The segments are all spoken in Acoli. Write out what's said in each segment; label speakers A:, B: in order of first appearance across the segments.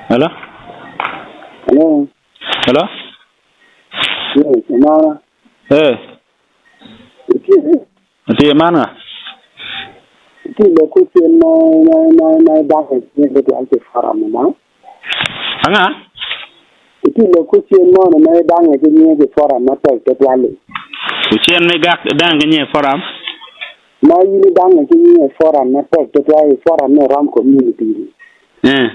A: Hello?
B: Hello.
A: Hello?
B: Yes, Amara.
A: Eh,
B: Itye
A: atye man nga?
B: itye lok ocen ma ma ma ma idako iye tutwal ki forum ma.
A: Anga?
B: Itye lok ocen mono ma idange ki nyinge ki forum matek tutwal-li.
A: Ocen me gak dange ki nyinge forum?
B: Ma in idange ki nyinge i forum matek tutwal i forum me Rom Community ni.
A: Eh.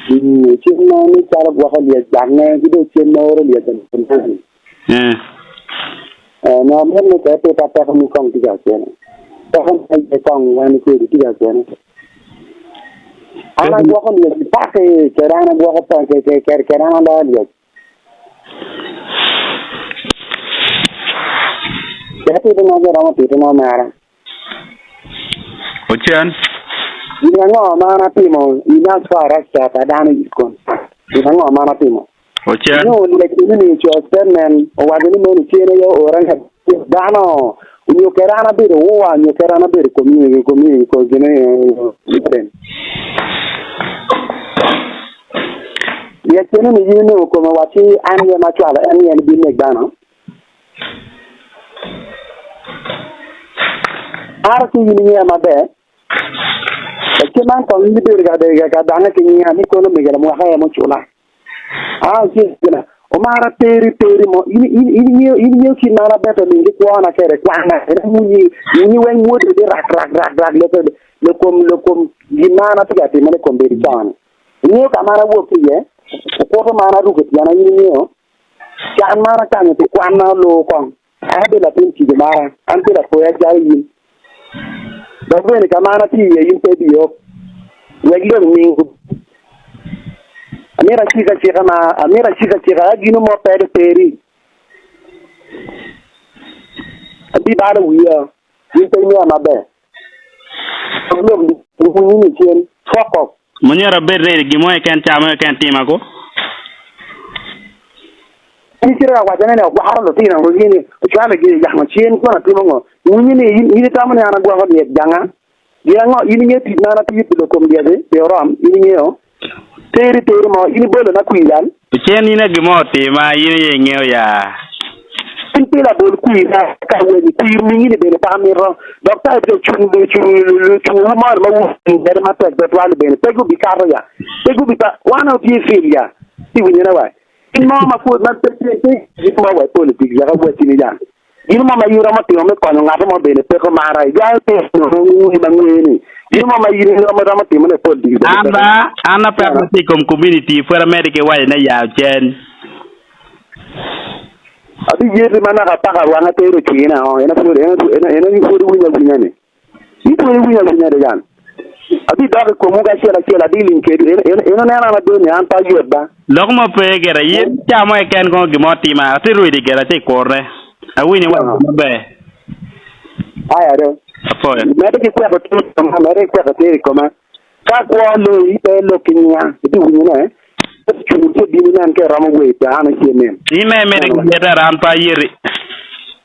B: Mm, cen ma ni calo gwoko lyec dange ki dong cen ma oro lyec ni.
A: Eh.
B: Eh, no mito ni ke pita peko ni kong tye ka cene. Peko ma iye kong wan kwedi tye ka cene. An agwoko lyec paki kede an agwoko pa ke ke kede an aloyo lyec. Wek tito ma giromo tito ma omera.
A: Ocen.
B: Gin ango ma an atimo in as far as ca pa dano is concerned? Gin ango ma an atimo?
A: Ocen.
B: Nyo lyec eni ocoyo statement owaco ni meno cen aye oora ni dano onyo kede an abedo war nyo kede an abedo community community gine Lyec eno ni in onongo kome wacci an aye ma acwalo en ni en bin nek dano? Maro ki in ingeya maber. Lacen man kong in ibedo ka dange ki nyinga ni kono omege lamwaka aye mucula. Aa ci gina omara teri teri mo in in in ingeyo in ingeyo kit ma an abeto ning ki kwona kede kwana kede munyi munyi weng mwodi di rak rak rak rak loko lokom lokom gin ma an atye ka timone kombeddi con. Ingeyo ka ma an awok ki iye? Okuto ma an aruko i tyena in ingeyo? Can ma an akanyo pi kwanna olor kong. An abedo latin kic omara, an pe lapoya calo in. Dok bene ka ma an atye iye in pe ibiok. Wek lok ming gubed. Amito acik acika ma amito acik acika ka gino mo pedo peri. Abibalo wiya, in pe ingeya maber. Dok lok winyi ni cen. Fuck off.
A: Myero abed ready gin mo keken ca mo keken tima ko.
B: In icito ka wacone ni ogwaro lutino gini ocwalo gi i yamo cen kono atimo ngo? Winyi ni in itamo ni an agwoko lyec janga? Gin ango in ingeyo tic ma an atiyo pi lok kom lyeci pi orom in ingeyo? Teri teri mo in ibolo na kwir yal.
A: Cen in gin mo otima in aye ingeyo ya.
B: In pi labol kwir na ka wenyi kwir mingi ni bene pe amito dok type lucung lucung wu moni ma wu kwede matek twatwal ni bene pe gubi kato ya pe gubi pa wan otye fil ya ci winyo ne wa in mo ma pwod ma pe pe pe gin mo wa i politik yaka wacci ni ya gin mo ma in iromo timo me konyo ngat mo bene peko mara ijwayo piny nongo ma ngwe ni gin mo ma in iromo romo timo ne politik bene
A: An
B: peko
A: ba an apeko
B: mara.
A: tye i kom community pwod amedde ki waco ne ya cen.
B: Abiyeti ma naka paka wanga tero cwina o, en pwod en en en pwod iwinyo awinya ni. In pwod iwinyo awinya de jan. Abidok i komwu kacel acel abiling kedwu. En en en oneno an abedo ni an pe ayot ba.
A: Lok mo pe gire, in ca mo keken kono gin mo tima, atye rwedi gire atye kurre. Awinyo wa maber.
B: Aya do.
A: Apoyo.
B: Medde ki kweko tye i koma, medde ki kweko tye i koma. Ka kwo loyi pe ilok ki nyinga, ibiwinyone, ento cungo ci bino inen ka iromo wer dano ci inen.
A: In ma imedde ki yete aran pe ayeti.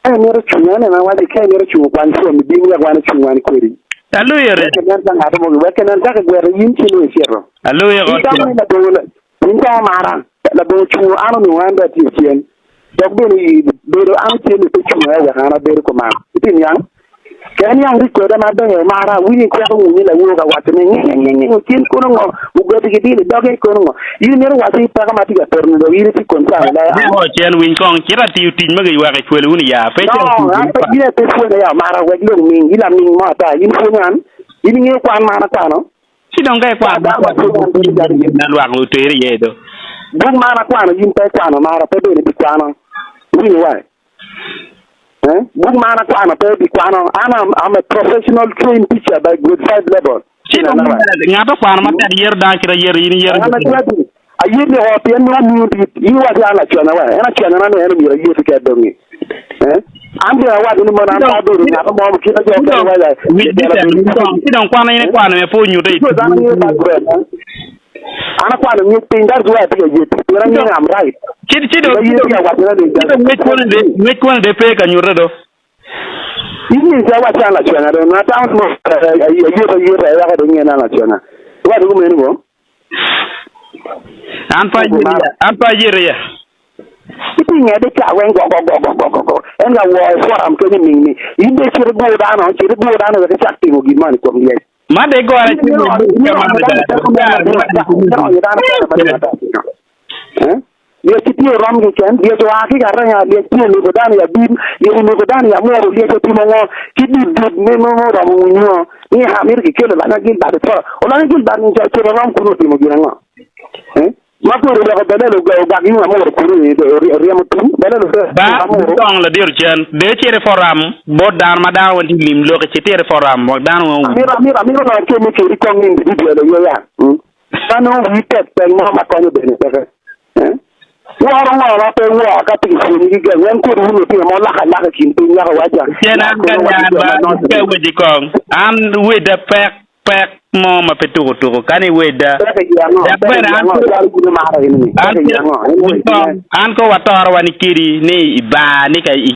B: Ka imito cungo, en aye awaco, ka imito cungo kwany pwom ibin wek wan ocung wan kwedi.
A: Aluyo
B: Wek inen ka ngat mo wek inen ka kigweko in ci nongo icito.
A: Aluyo
B: In itamo ni labongo in itamo mara labongo cungo an onongo an dong atye cen. Dok bene i bedo an cen-ni pe cungo aye wek an abedo kuman. Iti niang? Ka iniang ri kweda maber, mara awinyo ikweko ngwinyi lawor ka waco ni nginginginging cen kono ngo, mugati ki dilo i doge kono ngo. In imito waco i peko ma atye ka poto ni dong in itye concern loyo an.
A: Go cen winy kong, cit atiyo tic ma giyweko i cwelo wun iya, pe
B: No,
A: icito
B: an pe in aye pe ipwonya ya, mara wek dong ming, in laming mo ata, in ipwonyo an? In ingeyo kwan ma an akwano?
A: Ci dong ka ikwano
B: Ka dano ma pwonyo an bedo calo in.
A: na lwak oteri iye do.
B: Buk ma an akwano in pe ikwano, mara pe bene ibikwano. Iwinyo wa? Eh? Buk ma an akwano pe ibikwano. An am, I'm a professional trained teacher by grade 5 level.
A: Ci dong ngat okwano matek yero dano kit ayero in iyero
B: An acwadi ayeti o pien nongo miyo dit. In iwaco an lacwanya wa. En acwanyana ni en omyero ayeti ki adongi. Eh? An bene awaco ni mono an pe abedo ngat mo kit ma jo okene waco
A: Wic
B: telo
A: bitek
B: bedo
A: ci dong kwano in
B: Eh?
A: ikwano me pe onyute i
B: Because an angeyo background na. An akwano ngec piny that's why atye ka yeti pien angeyo ni I'm right.
A: Ci ci dong
B: Gin
A: ci
B: aye
A: dong
B: tye ka wacone ni
A: ci dong ngec koni de ngec koni de pe ka nyute do.
B: In ni ca waco an lacwenya do nongo atamo ni mo ayet ayeta weko dong inge ni an lacwenya. Iwaco kumeno bo?
A: An pe ayet iye.
B: Iti ngede ca weng go go go go go go go en ga wo i forum kenyo ming ni in dong icit igur dano cit igur dano wek icak timo gin moni i kom lyec.
A: Ma dong igore ci
B: Lyec tye orom keken, lyec oa ki karenga, lyec tye oneko dano i abim, lyec oneko dano i amuru, lyec otimo ngo ki dit dit me oromo winyo ni ha mito kikelo Olanya Gilbert i forum. Olanya Gilbert ni ocito orom kunu otimo gin ango? Ma kodi oloko Belel ogak yung amuru kunu oryemo tum Belel
A: Ba dong ladiro cen de icito i forum bot dano ma dano weng tye lim lok icit i forum wek dano weng owiny.
B: Amito amito amito nongo kemi kedi kong individual aye ya ma nongo wii tek peny mo ma konyo bene peke. Woro ngo ma pe wor ka pe kipwonyi ki geng en kodi wun lutino ma wulako alaka i kin piny yaka waca
A: Cen an ka niang ba pe aweci kong an weda pek pek mo ma pe tuko tuko kani weda dok bene an an ko watoro wa ni kedi ni i bar ni ka i.